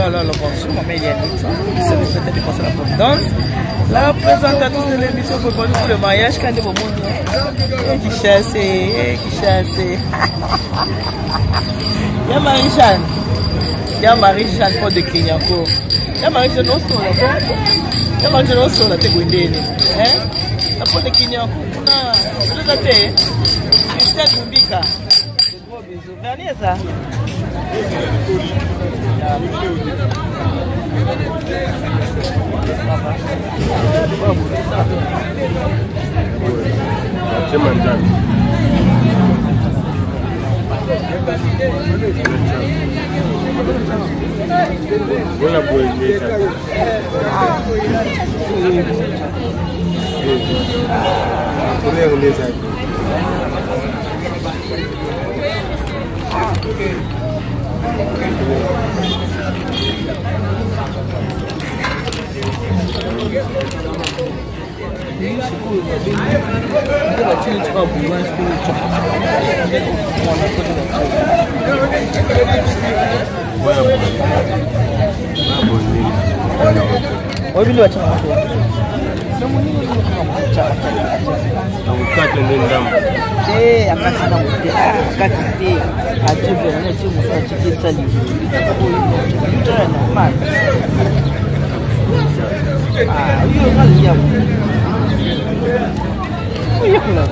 alors, alors, bonjour, maman Eliane C'est le fait de passer la providence. La présentatrice de l'émission pour pour le mariage, quand vous monde, qui chasse, qui chasse. Ya Marie-Jeanne. Ya Marie-Jeanne, porte de Clignancourt. Ya Marie-Jeanne, on sort là. Ya Marie-Jeanne, on sort là, t'es Gwendene. Hein? La porte de Clignancourt, kuna. Eza te. Christian Gumbika. Gros bisous. Vernis eza. Bona boye nde ezali. Couleur nde ezali. Oyebi nde batyaka akokata nde ndambo te akati ndambo te akati te atie verni atie mosu atie te esali oyo normal yo ngalia oyekola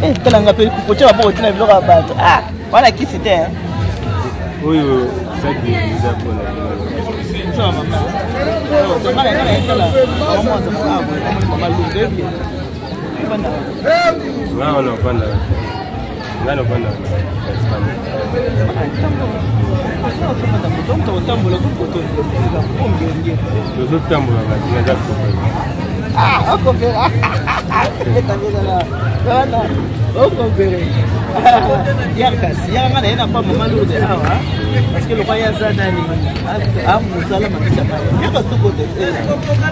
Eh, tala nga mpe kotya maboko tina biloko ya bato ah wana kisi te oyo saki eza mpona nga wana ofandaka nga na ofandaka na Espagne. Tozotambola kasi naza kopere. Okompere yaka kasi yaka nga na ye na pa mama lourde awa parce que lokwa ye aza nani amosala makisa yaka sokote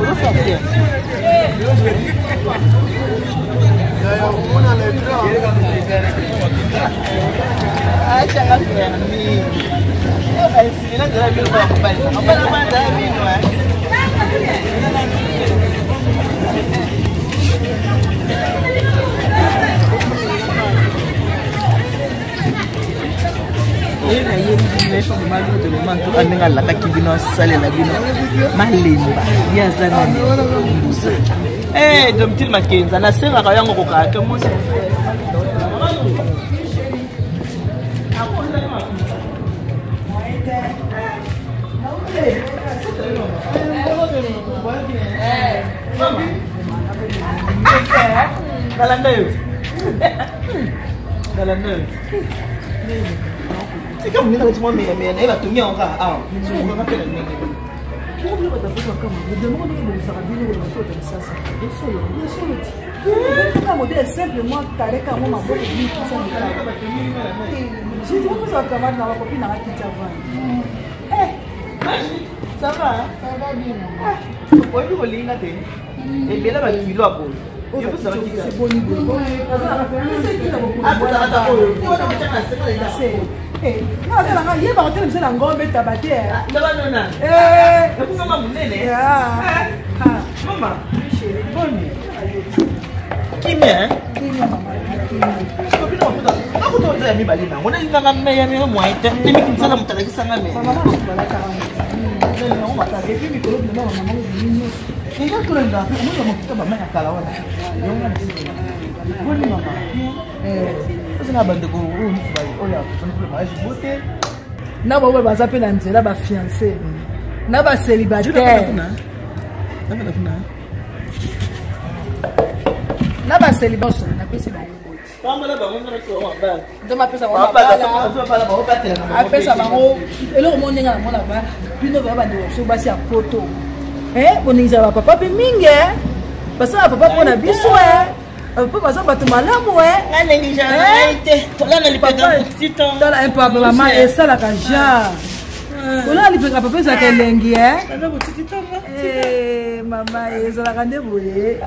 ozosa bien. Achanga fermi. Ye nayebi bino ndenge alakaki bino asalela bino malemba ye aza nani mbuza. Eh, Domitile Makenza, nasengaka yango kokaka te mwasi. Nalanda yo. Nalanda yo. Tika moninga neti mwa meya meya na ye batongi yango kaka awa. Sokokaka mpe na ndenge. Kaka modèle simplement carré kaka mwa maboko mikisa jidi okozala camarade na bakopi nanga kiti avant. Ça va, hein? Ça va bien. Oyebi kolinga te ebele bakilo ya boye. Nazalanga yebaka te biso na ngombe taba te. Mama monene, mama boni kimia akuta oza ya mibale nango nalinganga meya meya moyen te nemikimisala moto alakisanga me eza tolanda omoni bamafuta bama ya kala wana boni mama oza na bandeko oyo oyo mariage bote na bango baza mpe na nzela bafiance na bacélibataire. Baseli bonso napesi bango nzambe apesa bango mabala, apesa bango eloko mo ndenge namona ba bino vaya bandeko biso basi ya poto. Boningisaka bapapa mpe mingi, basala papa mpo na biso. Papa baza bato malamu. Tala mpapa, mama esalaka genre kolala lipeka papa ezalaka elengi. Mama ezalaka nde boye,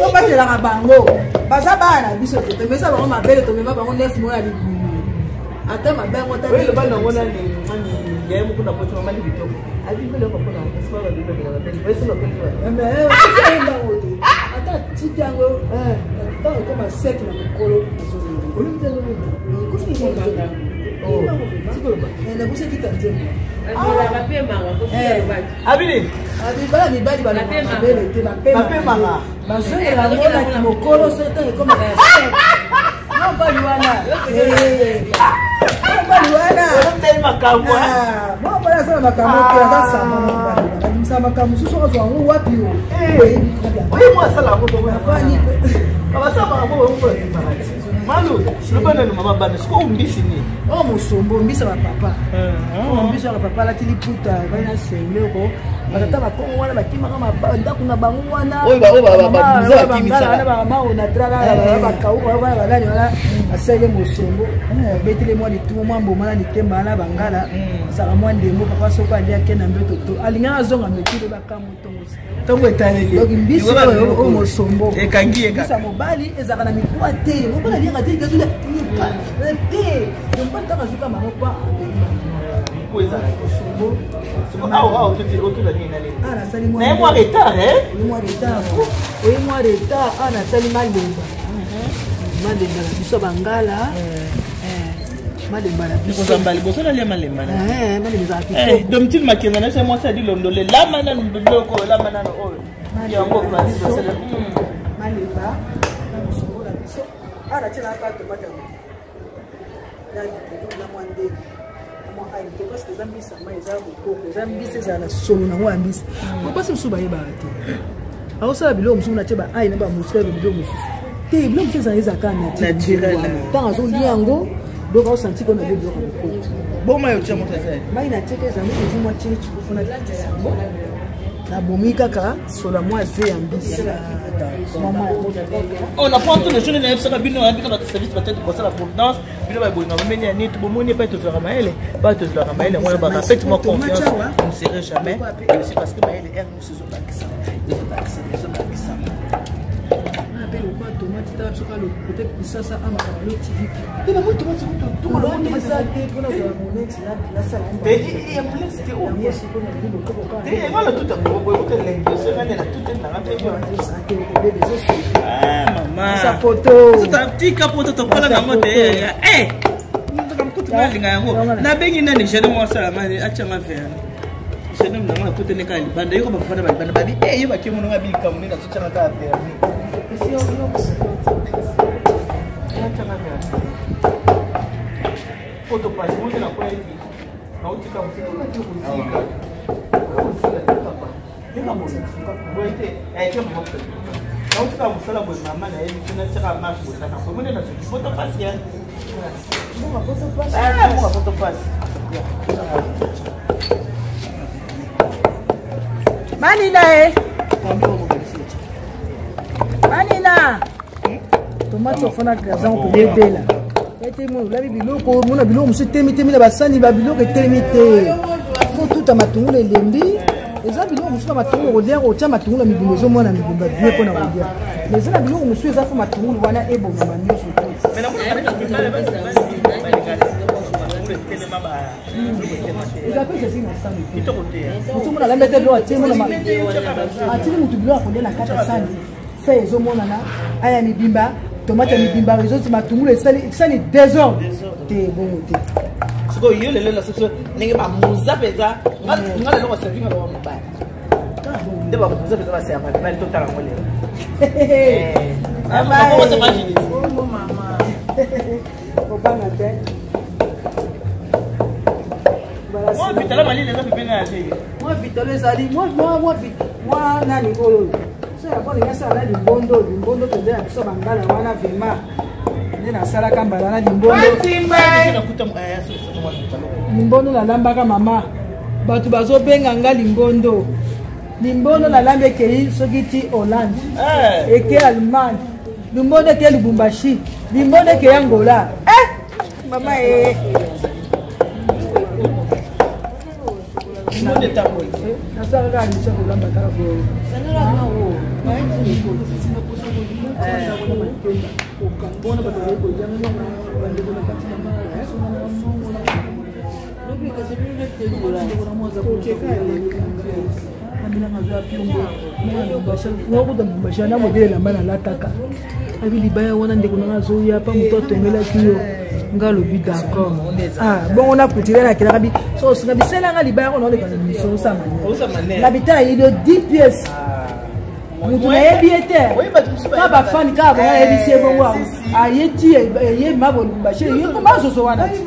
tobatelaka bango, baza bana na biso te. Tomesa bango mabele, tomema bango 9 mois ya libumu, ata mabe yango. Yango nani yaye moko na poto, mama kitoko abibele papa na Ata titi yango ntango ekoma sec na mokolo, nakusi kita nzembo. Abili. Bana mibali balobaka mabele te, bapemaka. Bazongela yango na mokolo soki ntango ekomaka ya sec. Mobali wana, mobali wana makambo. Mobali asala makambo te, aza sama. Mobali abimisa makambo mosusu, azwa yango wapi? Oye mo asala yango, basala makambo bongo. Malu, loba nanu, mama bana, sikoyo mbisi nini? Oyo mosombo, mbisi ya bapapa, mbisi ya bapapa alati liputa vai na sengleko. Batata bakongo wana bakimaka ndako na bango wana, bamama onatraka bakauka wana, banani wana asaleli mosombo, abeteli mwa litumu, mwa mboma na likemba wana, bangala azalaka mwa ndembo. Papa soko ali ake na mbeto to alingaka azonga metile bakambo ntongo. Ntongo etaleli. Donc mbisi oyo, oyo mosombo. Ekangi ye. Mbisi ya mobali ezalaka na mikuwa te. Mobali aliaka te, kazolia te. Mobali ntango azuka bango pa. Mosombo awa otula nini na nini? Ah, nasali naye mwa retard. Oye mwa retard, oye mwa retard. Ah, nasali malemba, malemba na biso bangala, malemba na biso. Kozamba liboso nalia malemba. Malemba ezalaka kitoko. Domitile Makenza na biso, mwasi adi londole, lamba nanu biloko oyo, lamba nanu oyo yango Francis basala. Malemba na mosombo na biso. Awa natie na pa tomate yango na litungulu na mwa ndenge na mwa ail te, parce que eza mbisi ya mai, eza bokoko, eza mbisi ezala na solo nango ya mbisi. Po basi mosusu bayebaka te, akosala biloko mosusu natie ba ail na bamuscade, biloko mosusu te. Biloko mosusu ezala, ezalaka naturel. Ntango azolia yango, donc aosanti kona be biloko ya bokoko. Boma yo tia moto asali. Mai na tieke ezango ezi mwa tili tikufu na kitisa yango, nabomi kaka sola mwa ze ya mbisi, mama. On apprend tous les jours. Nayebisaka bino, bino bato service batete kosala providence, bino babolinga bameni ya nini, bomoni epai tozwaka mayele, epai tozwaka mayele wana baka. Faites moi confiance, vous ne serez jamais et aussi, parce que mayele aire mosusu ezobakisa, ezobakisa, ezobakisa. Mpe lokwa tomate, tala biso kaka kote kisasa amaka balo tv. Te, namoni tomate. Eza te mpona kozala moneti nasala. Ambulance te oyo te, ngana tuta boye elengi osengani na tuta nanga te. Eza poto. Tika poto, tokola nango te. Kutu nalinga yango, nabengi nani, jeune moko asalanga, atianga verre. Jeune homme nango nakutani kaka libanda, yoko bafanda balibanda babi e yo bake mononga bilikambo nini, azotianga kaka vernis, atianga vernis poto pasi mote nakweyaki, nautika mosika kozika, kozika te papa, boye te, nautika mosala boye. Mama nayebi te, natiaka marche boye kaka boye monde, nazoki poto pasi ya mboka, poto pasi. Manina e manina, tomate ofana gazon koyebela ete mo olabi biloko, mona biloko mosusu etemitemi na basani, babiloko etelemi te. Fo tuta matungulu elembi, eza biloko mosusu na matungulu kolia, kotia matungulu ya mibimba, ezomona mibimba bien mpona kolia, mais eza na biloko mosusu eza fo matungulu wana ebongama nyonso te. Mais namona etelema. Eza mpe esi na sani te. Kitoko te. Motu mona alambi ete biloko atie, mona atili motu biloko akolia na kati ya sani fe, ezomonana aya mibimba, tomate ya mibimba, ezoti matungulu, esali esali désordre te, bongo te. Sikoyo yo lelo na soso ndenge bamuza mpenza, nga lelo baservi nga loba mobali nde bamuza mpenza baserva mibali, totala yango lelo. Bongo mama, kobanga te. Mwa vitala malili eza pepene ya te. Mwa vitalo ezali mwa nani oyo. So yango ndenge asala na limbondo, limbondo mpenza ya biso bangala wana vraimen nde nasalaka mbala na limbondo. Limbondo nalambaka mama, bato bazobenga nga limbondo. Limbondo nalambi ekei soki ti Hollande, eke Allemagne, limbondo eke Lubumbashi, limbondo eke Angola. Eh, mama e nasala kaka liso kolamba kaka boye. Okangona bato baye kolia bandeko na kati na makuta Lubumbashi na modele elamba nalataka abi libaya wana. Ndeko nanga azoya pa moto atongelaki yo, nga alobi d'accord. Ah bongo nakutile nakelaka bi so osinga bisalanga libaya ngo naoleka na miso osama na bitala yido 10 pièces. Motu nayebi ye te, ka bafani kaka bongo ayebisi ye bongo aye ti ye ma Bolumbashi ye koma zozo wana ti.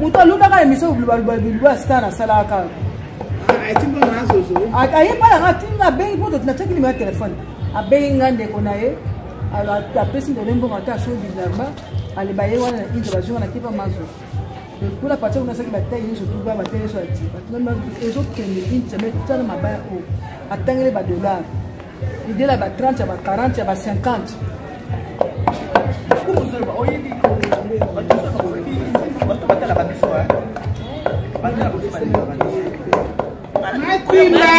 Moto alundaka émission ya star nasalaka kaka aye mpa nanga tinga abengi mpo natiaki nimero ya telefone. Abengi nga ndeko na ye, apesi ndeko mbongo ata asoki bilamba aleba ye wana na inde bazonga na kepa mazo kuna partir kuna soki batei nyonso tuba batei nyonso ya ti bato ezokende une semaine tala mabaya oyo atangeli badollar idela ba 30 ya ba 40 ya ba 50. Bato batalaka biso, batalaka biso, balingaka biso. Matimba.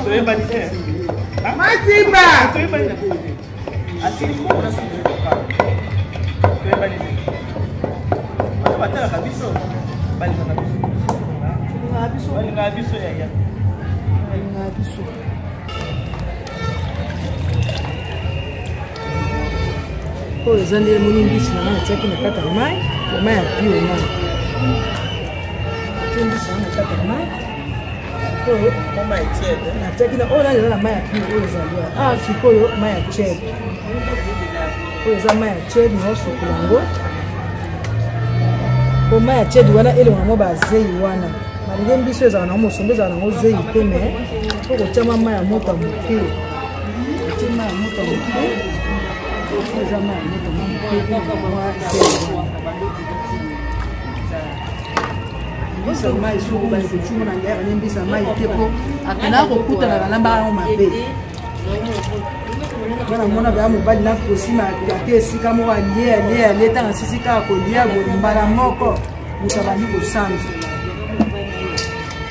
Toyebani te. Matimba. Toyebani na biso te. Atiki mbongo na soki lopango, toyebani te. Bato batalaka biso, balingaka biso, balingaka biso yaya. Balingaka biso. Oyo eza nde emoni mbisi na nga natiaki na kati ya mai, ya mai ya pio. Nano atie mbisi na nga na kati ya mai. Sikoyo natiaki na oyo nani eza na mai ya pio. Oyo ezali ah sikoyo mai ya tiède. Oyo eza mai ya tiède, naosokola yango po mai ya tiède wana elonga yango bazei wana. Malgré mbisi oyo ezalaka nango mosombe, ezalaka nango zei te, mais po kotia mwa mai ya moto ya moke. Otie mai ya moto ya moke, eza mai ya moto mwa moke, mwa zei wana. Mbisa mai soko bandeko cungo na ngai bane mbisa mai te, po akendaka kokutana balambaka yango mabe. Nga namona baya mobali na kosima ate esika moko, alie alie alie, ntango asisi kaka kolia boye, mbala moko moto abandi kosanza,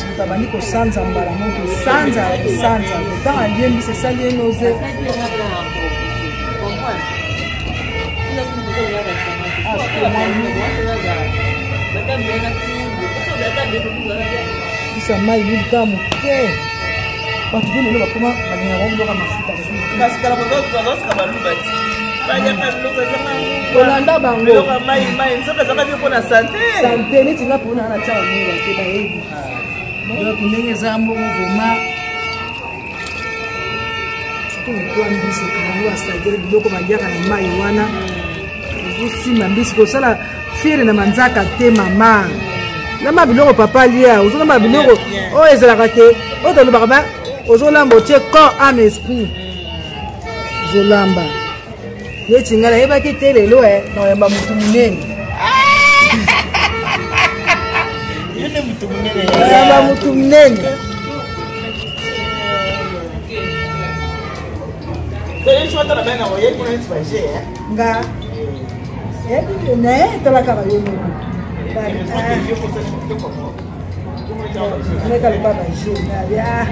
moto abandi kosanza mbala moko, kosanza, kosanza. Ntango alie mbisi esali ye nausée. Bisa mai milika moke. Bato mpe lelo bakoma balingaka biloko ya mafuta. Kasi kala bazosika baluba ti baliaka biloko ezanga. Kolanda bango. Biloko ya mai mai, nzoka ezaka bien mpona santé. Santé neti nga mpona na tia bango te bayebi. Donc ndenge eza mbongo vraiment, surtout moto ya mbisi bango basagele biloko baliaka na mai wana. Ozosimba mbisi kosala fiere na manzaka te. Mama, lamba biloko papa alia. Ozolamba biloko oyo ezalaka te, oyo tolobaka ba ozolamba otie corps, âme, esprit. Ozolamba neti ngai nayebaki te lelo e nakoyamba motu monene. Yo nde motu monene. Nayamba motu monene. Nga naye talaka bayo moko neka loba baje nabia.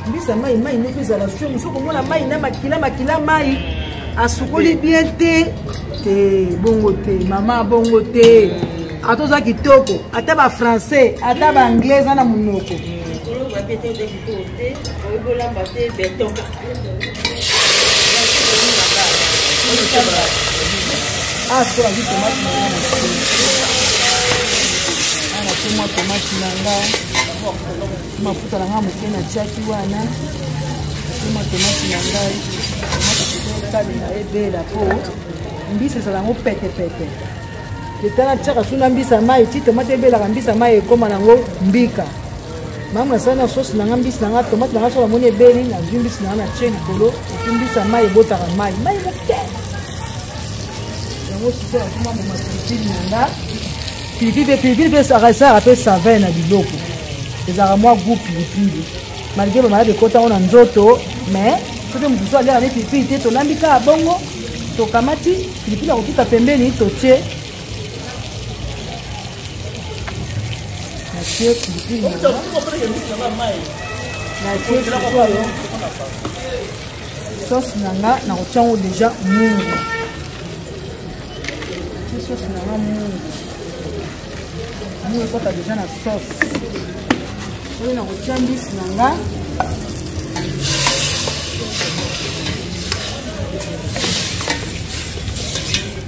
Mbisa mai mai noko ezala sue mosu komona mai na makila makila mai asukoli bien te te bongo te mama, bongo te. Ata oza kitoko, ata bafrançais, ata baanglais eza na monoko. Koloba pe te, oza kitoko te, oyebi olamba te, beton. Ah, sikoyo nazwi tomate na nga na se. Ah, natie mwa tomate na nga, mafuta na nga moke natiaki wana. Natie mwa tomate na ngai, tomate sikoyo kalinga ebela po. Mbisi ezala yango petepete. Leta natiaka su na mbisi ya mai ti tomate ebelaka mbisi ya mai ekóma nango mbika. Mama nasali na sosi na nga mbisi na nga tomate na nga so namoni ebeli nazwi mbisi na nga natie likolo epi mbisi ya mai ebotaka mai mai moke. Yango sikoyo nakoma mbuma pilipili na nga pilipili mpe pilipili mpe esalaka mpe saveur na biloko ezalaka mwa goût pilipili malgré bamalade ekota yango na nzoto mais soki moto mosusu aliaka ne pilipili te tolambi kaka bongo tokamati pilipili ya kotuta pembeni totie natie pilipili natie sikoyo sauce na nga nakotia yango deja mungu natie sauce na nga mungu mungu ekota deja na sauce oyo nakotia mbisi na nga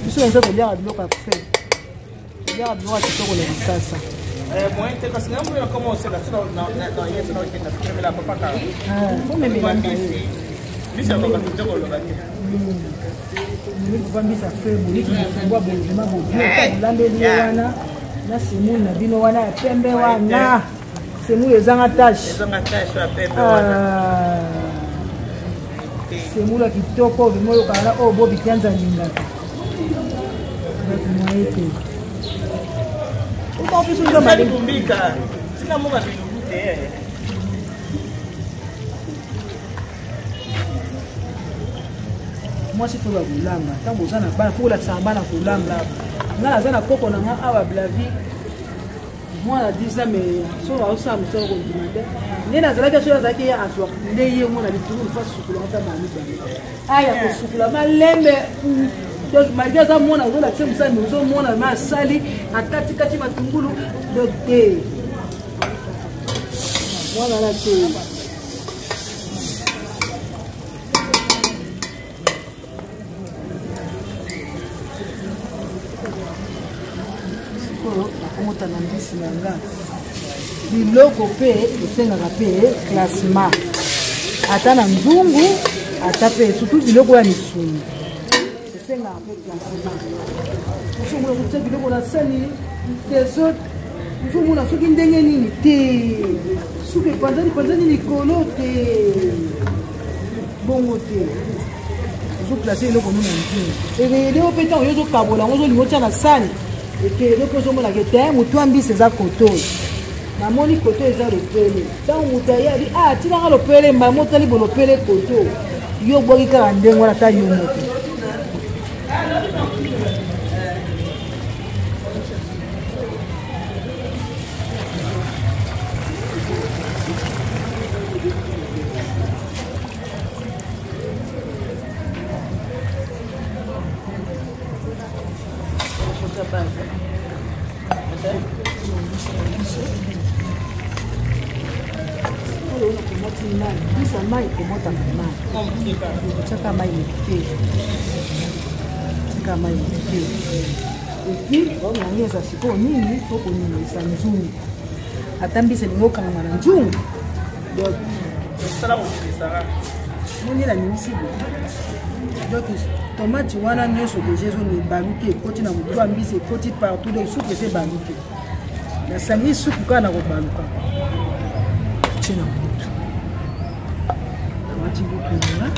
biso naza koliaka biloko ya fe toliaka biloko ya kitoko na kisasa mbisa fe boliki bofungwa bolema boblambeli ye wana na semoule na bino wana ya pembe wana semoule ezanga tache ah. semoule ya kitoko vraimen oyokaka na oyo bobi kianza alingaka bato mwaye te mwasi fo bakolamba ntango oza na bana fo kolakisaka bana kolamba ngai naza na koko na ngai awa blavi mwana 10 ans mais soki aosala mosala kondima te nde nazalaki soki azalaki ye azwa nde ye mwana litungulu fa sukola ata baa mibale aya kosukula malembe donc malgré aza mwana ozolakisa mosala mais ozomona ma asali akatikati matungulu donc te mwana na te. Sikoyo nakomota na mbisi na nga biloko mpe esengaka mpe classement ata na nzungu ata mpe surtout biloko ya misuni esengaka mpe classement. Ozomona kotia biloko na sani desordre, ozomona soki ndenge nini te, suki epanzani panzani likolo te, bongo te ozoplace eloko nini na nzungu ekeyede yo mpe ntango yo ozokabola yango ozolinga otya na sani ekeyede mpe ozomonaka ete motu ya mbisi eza koto oyo namoni koto eza lopele ntango moto aye abi ah tinanga lopele mbala motali bolopele koto yo obwaki kaka ndenge wana ata yo moko. Oyo nakomoti mai bisa mai ekobotaka mai otyaka mai moke tika mai moke epuis yango eza sikoyo nini po koningisa nzungu ata mbisi elingi okangama na nzungu donc moni naningisi boye donc tomate wana nyonso deja ezoni ebaluki ekoti na motu ya mbisi ekoti partout donc supu eza ebaluki nasangi supu kaka na kobaluka tie na motu namati lutu nanga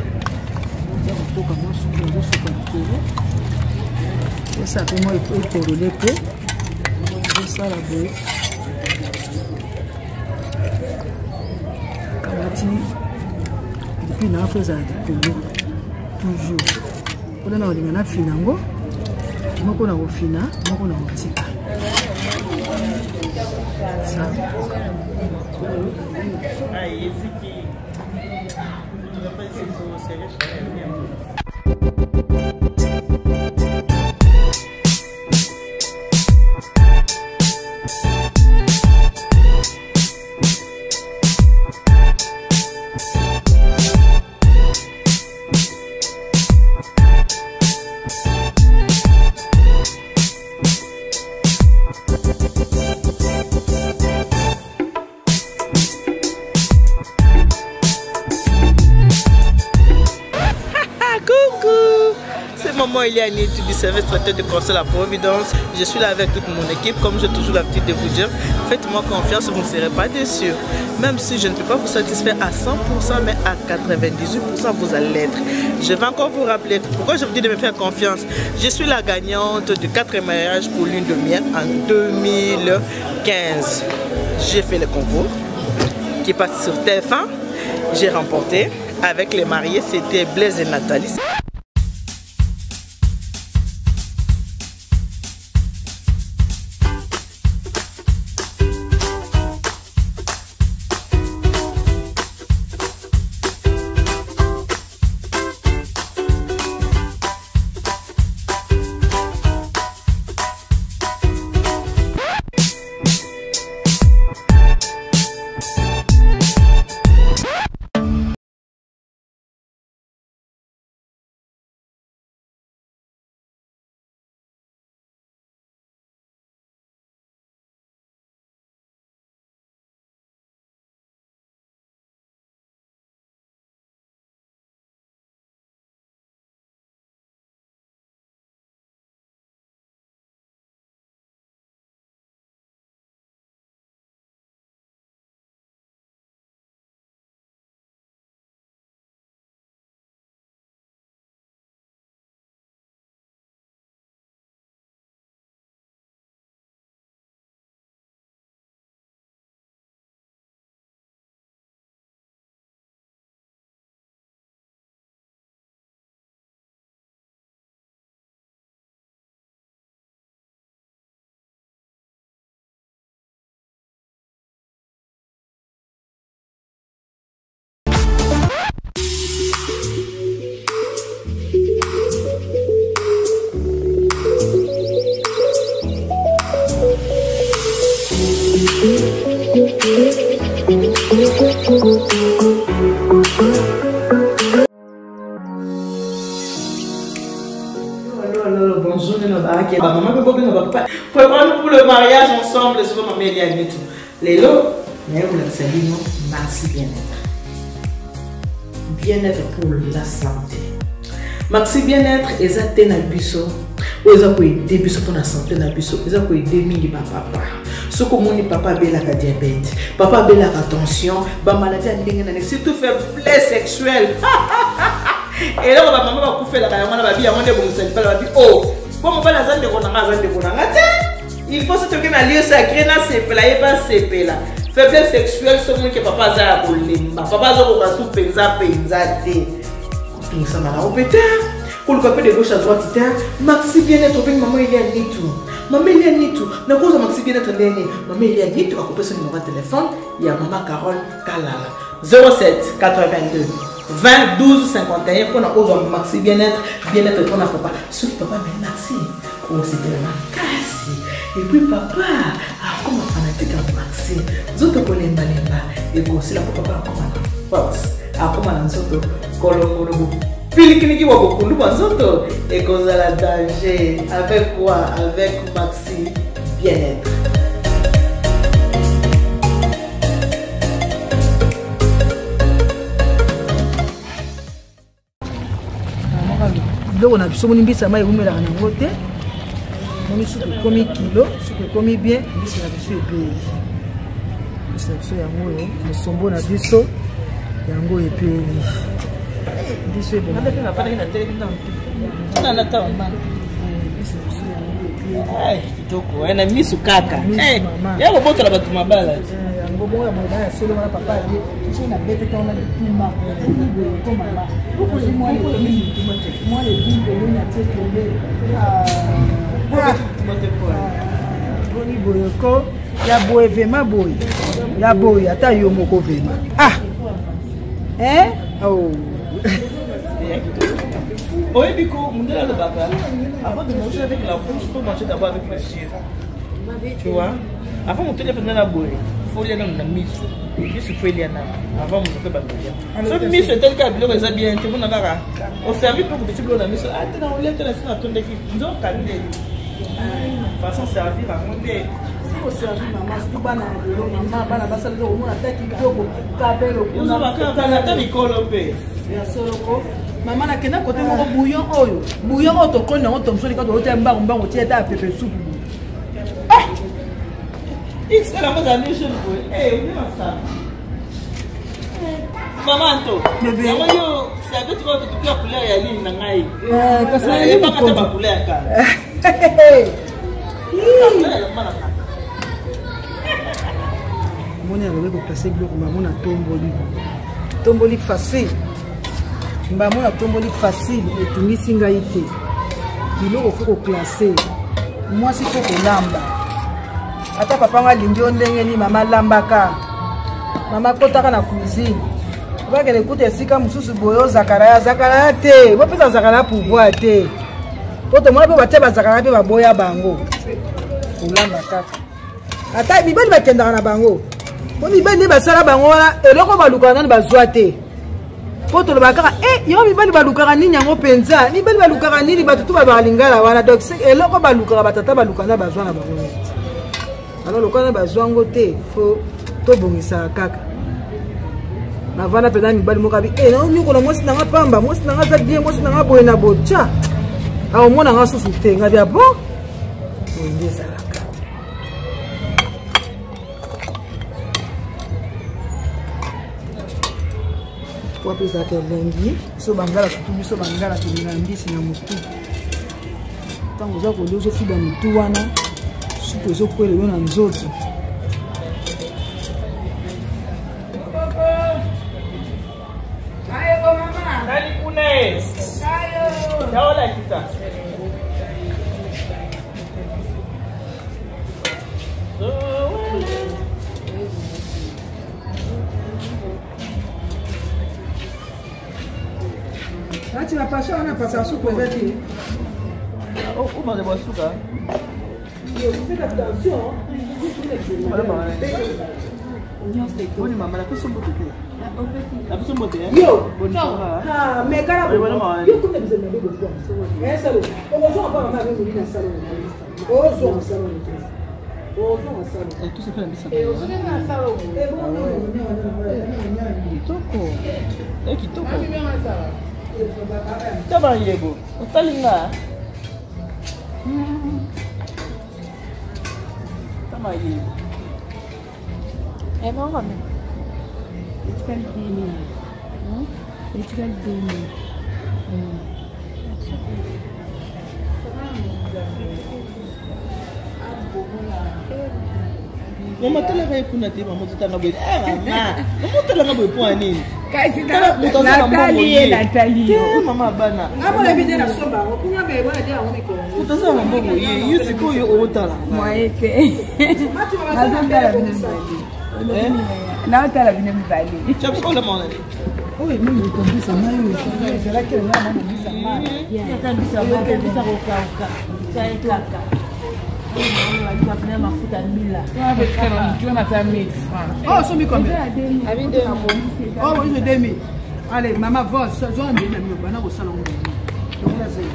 eza kotoka mwa supu ezosuka likolo osala mpe mwa ekorole mpe ezosala boye kamati pilipili nanga fo ezala likolo toujours mpona na kolinga nafina yango moko na kofina moko na kotika. Maman Eliane du service traiteur de conseil à Providence. Je suis là avec toute mon équipe. Comme j'ai toujours l'habitude de vous dire, faites-moi confiance, vous ne serez pas déçus. Même si je ne peux pas vous satisfaire à 100%, mais à 98%, vous allez l'être. Je vais encore vous rappeler pourquoi je vous dis de me faire confiance. Je suis la gagnante de 4 mariages pour lune de miel en 2015. J'ai fait le concours qui passe sur TF1. J'ai remporté avec les mariés, c'était Blaise et Nathalie. Bonjour, préparons-nous pour le mariage ensemble, souvent maman Eliane tout. Lelo, mais vous la nous, Maxi Bien-être. Bien-être pour la santé. Maxi Bien-être, eza te na biso. Oyo eza koaider biso mpona santé na biso, eza koaider mingi bapapa. Soki omoni papa abelaka diabète, papa abelaka tension, bamaladi ya ndenge na ndenge, surtout faiblesse sexuelle. Eloko bamama bakufelaka yango wana, babi yango nde ebongisa libala, babi o po mobali aza ndeko na nga, aza ndeko na nga te. Il faut soki toke na lieu sacré nasepela, ye basepela. Faiblesse sexuelle, soki omoni ke papa aza ya kolemba, papa azokoka su mpenza mpenza te, kotungisama na yo mpe te, koluka mpe de gauche à droite te. Maxi Bien-être, obengi mama Eliane Nitu. Mama Eliane Nitu, nakozwa Maxi Bien-être ndenge mama Eliane Nitu akopesa numéro ya telefone ya mama Carole Kalala 07 82 20 12 51 mpona ozwa Maxi Bien-être. Bien-être mpona papa. Soki papa ameli Maxi, osepela makasi. Et puis papa akoma fanatique ya Maxi, nzoto kolembalemba ekosila, mpo papa akoma na force, akoma na nzoto kolongono, bopilikiliki bwa bokundu bwa nzoto ekozala danger. Avec quoi? Avec Maxi Bien-être. Biloko na biso, moni mbisi ya mai ewumelaka nango te. Moni suki ekomi kilo, suki ekomi bien, mbisi na biso ebeli. Mbisi na biso yango oyo, mosombo na biso yango ebeli. Mbisi ebongi. Mbisi na biso yango ebeli. Kitoko na misu kaka Misu, mama. ya kobotola bato mabala. Yango bongo ya boye ya solo wana, papa aye soki nabete ntango na lituma boye ko mama mwa légume pembeni, atie pembe boni boye ko ya boye, vraiment boye ya boye, ata yo moko vraiment ah hein oh. Oyebi ko mundele alobaka, avant de manger avec la bouche, faut manger d'abord avec les yeux, tu vois. Avant moto elia mpenza na boye, faut lia nano na miso. Miso faut elia nano avant moto mpe bakolia. So miso etali kaka biloko eza bien te, mpona kaka oservi mpe kototi biloko na miso ate na olia te na si natondaki nzoka nde façon servir yango nde. Oservi mama, surtout bana ya lelo mama, bana basala eza komona ata kitoko kabelo. Ozobaka bana ata mikolo mpe. Ya soloko. Mama nakenda kote moko bouillon oyo. Bouillon oyo tokoni yango tomsoni kaka totia mbangu mbangu tia ata pepe supu. Ah! XL yango ezala nde jeune boye. Eh, oye masala. Mama Anto, yango yo serviette oyo totuki ya couleur ya nini na ngai? Eh, kasi na nini ko ba couleur ka. Moni alobi koplace biloko mamo na tomboli tomboli facile mbamo na tomboli facile etungisi ngai te biloko fo koklasse mwasi fo kolamba ata papa nga alingi yo ndenge nini mama alambaka mama kotaka na cuisine bakende kuta esika mosusu boye o zakaraya zakaraya te bopesa zakaraya pouvoir te mpo tomona mpe batia bazakaraya mpe baboya bango kolamba kaka ata mibali bakendaka na bango mpo mibali nde basala bango wana eloko balukaka nani bazwa te mpo tolobaka kaka e yango mibali balukaka nini yango mpenza mibali balukaka nini bato tu balobaka lingala wana donc eloko balukaka batata balukaka na bazwa na bango neti alors lokola na bazwa yango te fo tobongisaka kaka navanda mpenza mibali moko abi e naonyokola mwasi nanga pamba mwasi nanga aza bien mwasi nanga boye na botya aomona nga susu te nga bia bon boye nde ezalaka wapi ezalaka elengi biso bangala surtout biso bangala tolingaka mbisi na motu ntango oza kolia ozofiba motu wana supu ezokwela yo na nzoto. Nati na passion wana pasa supu eza te. Omaze basuka. Faites attention. Boni mama napesi mbote te. Napesi mbote. Yo. Ah, mais kala yo kuna biso na bebo kwa. Eh salo. Okozonga pa mama abengi na salo. Ozonga salo. Ozonga salo. Eh tout ça fait la bisa. Eh ozonga na salo. Eh bon kitoko. Eh kitoko. Taba yebo. Otali nga. Tama yebo. Eh bon, etikali 2000. Etikali 2000. Mama talaka ye kuna te mama ozotanga boye mama mama otalanga boye mpo ya nini kasi natali ye natali yo mama bana moto aza na mbongo ye yo sikoyo otala moye te nazotala bino mibale naotala bino mibale oyo mingi ekombisa mai oyo ezalaki elonga na kobisa mai Oh, somi combien? Oh, oui, c'est 2000. Allez, maman, va, zwa mbeli na mino, bana kosala ngo. Longola zelo.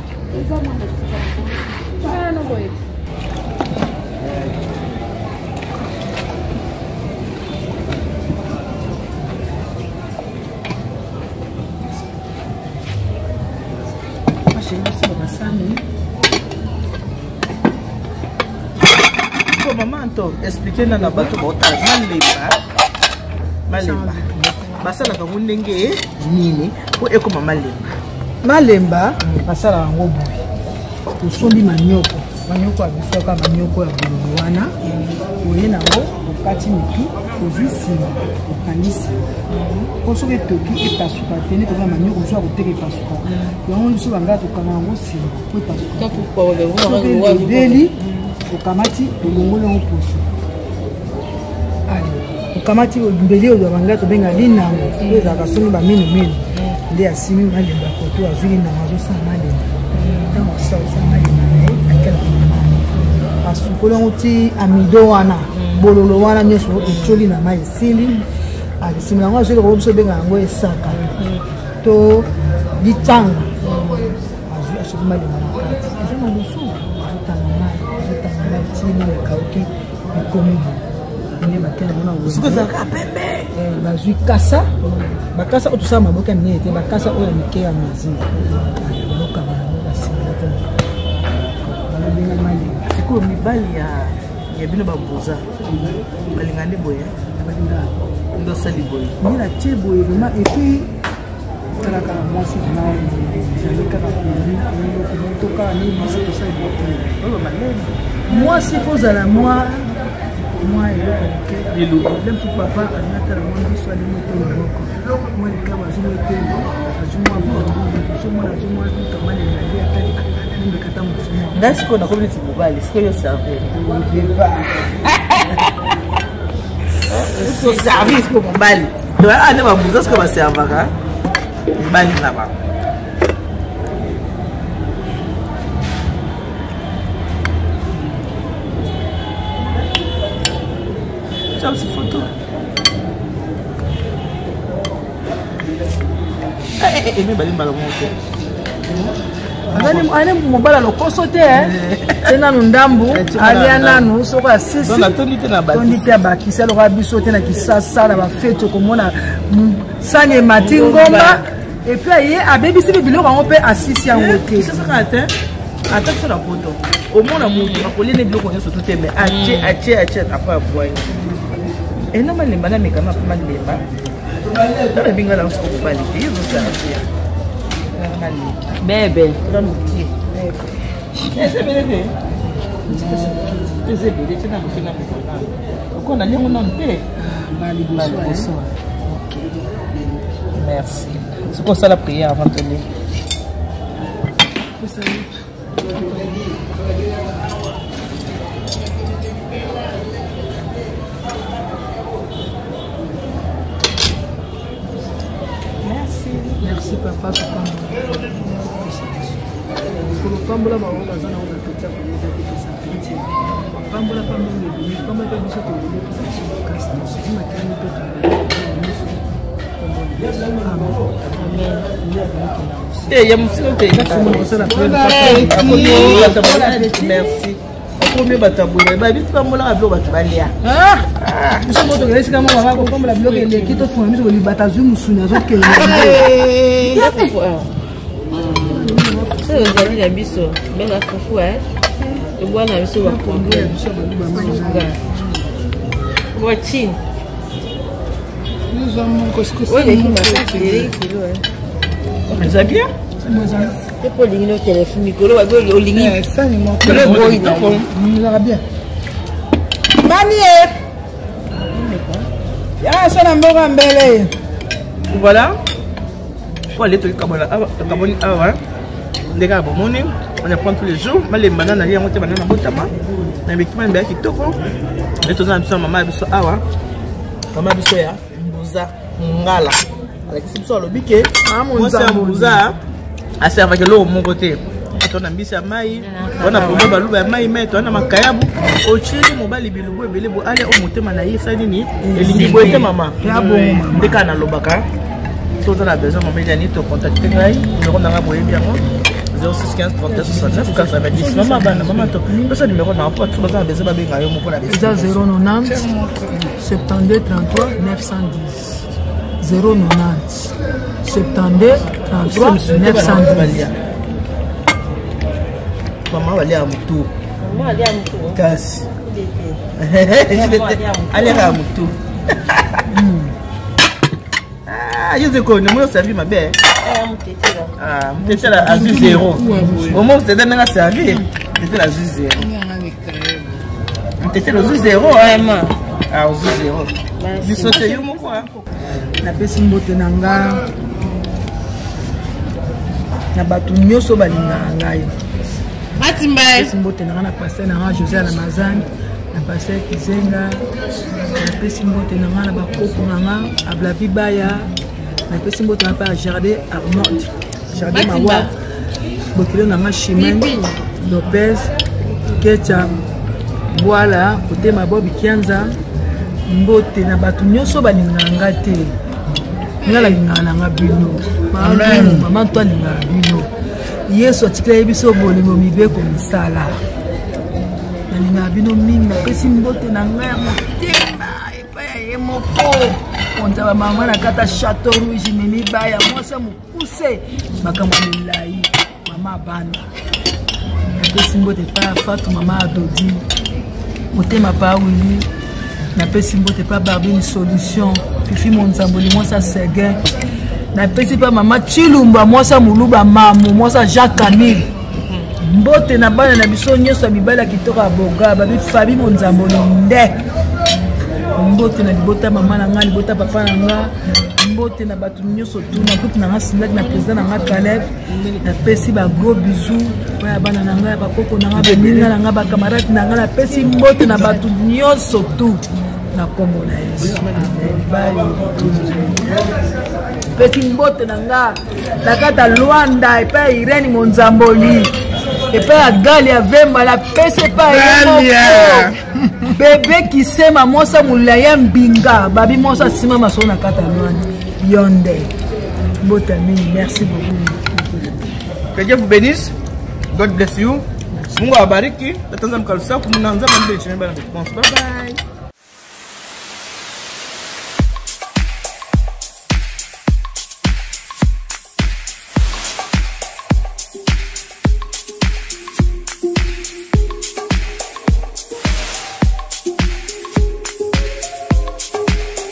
Po mama Anto, explique na na bato baotala malemba malemba basalaka yango ndenge nini mpo ekoma malemba. Malemba basalaka yango boye, tosombi manioko, manioko ya biso kaka manioko ya bololo wana, oye nango okati mitu, ozwi nsima okangi nsima mpo soki etoki epasuka te, nde toza manioko mosusu ya koteka epasuka yango, biso bangala tokanga yango nsima mpo epasuka. Soki ebeli okamati olongoli yango poso, okamati mbeli oyo bangala tobenga linango, oyo ezalaka somi bamino mino nde asimi malemba koto, azwi linango azosala malemba. Ntango asala malemba na ye, akela asukoli yango ti amido wana bololo wana nyonso etioli na mai esili, nsima yango azwi eloko biso obenga yango esaka to litanga, azwi asoki malemba na kati, eza malusu, azotanga mai, azotanga mai ti mai ekauki, ekomi boye nde bakela ngo na soki ezalaka pembe. Bazwi kasa, bakasa oyo tosala maboke ya minene te, bakasa oyo ya mike ya mesure, balokanga yango, basinga te, balobenga malemba. Sikoyo mibali ya bino baboza balinga nde boye, nde osali boye. Nde natie boye vraiment. Et puis talaka mwasi vraiment ezali kaka pondu to kaka nde biso tosali bote. Oyo malembe. Mwasi fo ozala mwa eloko moke. Le mosusu papa azinatala mwa biso, alingi ete loboko, mwa likabo, azwi mwa eteni, azwi mwa pondu, azwi mwa, azwi mwa mutamale na ye, atali nembekata mosu mwa. Ngai sikoyo nakomi neti mobali, sikoyo yo servir, servir sikoyo mobali. Donc awa nde babuza sikoyo baservaka mibali na bango. Ciao, si photo. Eh, eh, mibali mbala moko te. Ane mobala lokoso te, te nanu ndambu, alia nanu, soko asisi tondi te na tondi te, abakisi. Aloka biso te na kisasa na bafeti, okomona sani emati ngomba, et puis aye abebisi mpe biloko yango mpe asisi yango te. Kisasa te, ata biso na poto, omona motu akolia ne biloko nyonso tu te, mais atie, atie, atie, après abwai ena malemba na mekama mpe malemba tala binga na soko mobali te, ye ozosala bebe. Eza mokie, eza ebele te, eza ebele te na moke na mekana oko naliango nanu te. Liboso. Merci. Soki osala prière avant tolia. Merci. Merci papa, kolopambola bango baza nango na peti ya koyeba te, pesa peti, pambola, pambola ebimi, pambola mpe biso toyebi, pesa biso makasi, tosuki makani mpe nyonso. Te ya mosino te. Merci. Okomi bato ya boye babi pambolaka biloko bato balia. Biso mo tokende esika moko, baka kopambola biloko eleki, tofunga miso, kolibata, azwi mosuni, azokende. Oyo ezali na biso benga fufu, ebwa na biso bapondu ya biso baluba. Wachine oyo eleki makasi, eleki kilo. Eza bien. Te mpo olingi no telefone mikolo babi olingi. Sani moko kilo eboyi na ezalaka bien. Bani ye ya so na mboka mbele. Voilà po ale tokaboni awa ndenge ya bomoni, on apprend tous les jours. Malemba na nalia yango te banda na botama na meki, malemba ya kitoko. Nde toza na biso na mama ya biso awa, mama ya biso ya mbuza ngala, alakisi biso, alobi ke mwasi ya mbuza aservaka eloko moko te. To na mbisi ya mai, to na pongo baluba ya mai, mai to na makayabu, otieli mobali bilubu ebele bo alia oyo motema na ye esali nini, elingi boye te. Mama, nde kaka nalobaka, so oza na besoin, mama Eliani, tocontacte ngai, numero na ngai boyebi yango, 06 15 31 69 90. Mama bana, mama, to pesa numero na po bato baza na besoin babenga yo moko na Eza 090 72 33 910, 090 72 33 910. Mama baliaka motu kasi aliaka motu. Yo zeko namoni oservi mabe, motetela azwi zero. Omo motetela ndenge aservi, motetela azwi zero, motetela ozwi zero, ozwi zero, biso te, yo moko. Napesi mbote na nga na bato nyonso balingaka ngai. Napesi mbote na nga na pasteur na nga José Alamazan, na pasteur Kizenga. Napesi mbote na nga na bakoko na nga Ablavi Baya. Napesi mbote na mpe ya Jardin Arnold, Jardin Mawa, bokilo na nga Chimene Lopez, Kecha Bwala, kotema Bob Kianza. Mbote na bato nyonso balingaka nga te, nga nalingaka na nga bino. Mama to alingaka bino. Yesu atikela ye biso bolingo, mibeko, misala. Nalingaka bino mingi. Napesi mbote na ngai ya motema epai ya ye moko. Mokonzi ya bamama na kata Chateau Rouge, Mimi Baya, mwasi ya mokuse, makambo ya milai, mama bana. Napesi mbote epai ya Fatou, mama ya Dodi, motema pa Willy. Napesi mbote epai Barbine Solution, Fifi Monzamboli, mwasi ya Seguin. Napesi mpe mama Chilumba, mwasi ya Moluba, mamu, mwasi ya Jacques Camille. Mbote na bana na biso nyonso ya mibali ya kitoko ya boga babi Fabi Monzamboli nde. Mbote na libota mama na nga, libota papa na nga, mbote na bato nyonso tu na groupe na nga Sindaki na président na nga Caleb. Napesi ba gros bisous ya bana na nga, ya bakoko na nga, baninga na nga, ba camarade na nga. Napesi mbote na bato nyonso tu na kombo na Yesu. Amen. Bye. Pesi mbote na nga na kati ya Luanda epai ya Irene Monzamboli, epai ya Gali ya Vemba, napesi epai ya ye moko bebe Kisema, mwasi ya molai ya mbinga babi, mwasi asima masolo na kati ya Luanda yonde. Mbote mingi, merci beaucoup. Que Dieu vous bénisse. God bless you. Mungu awabariki. Tatanza mkalusaku mna nzambe mbele chimba na response. Bye bye.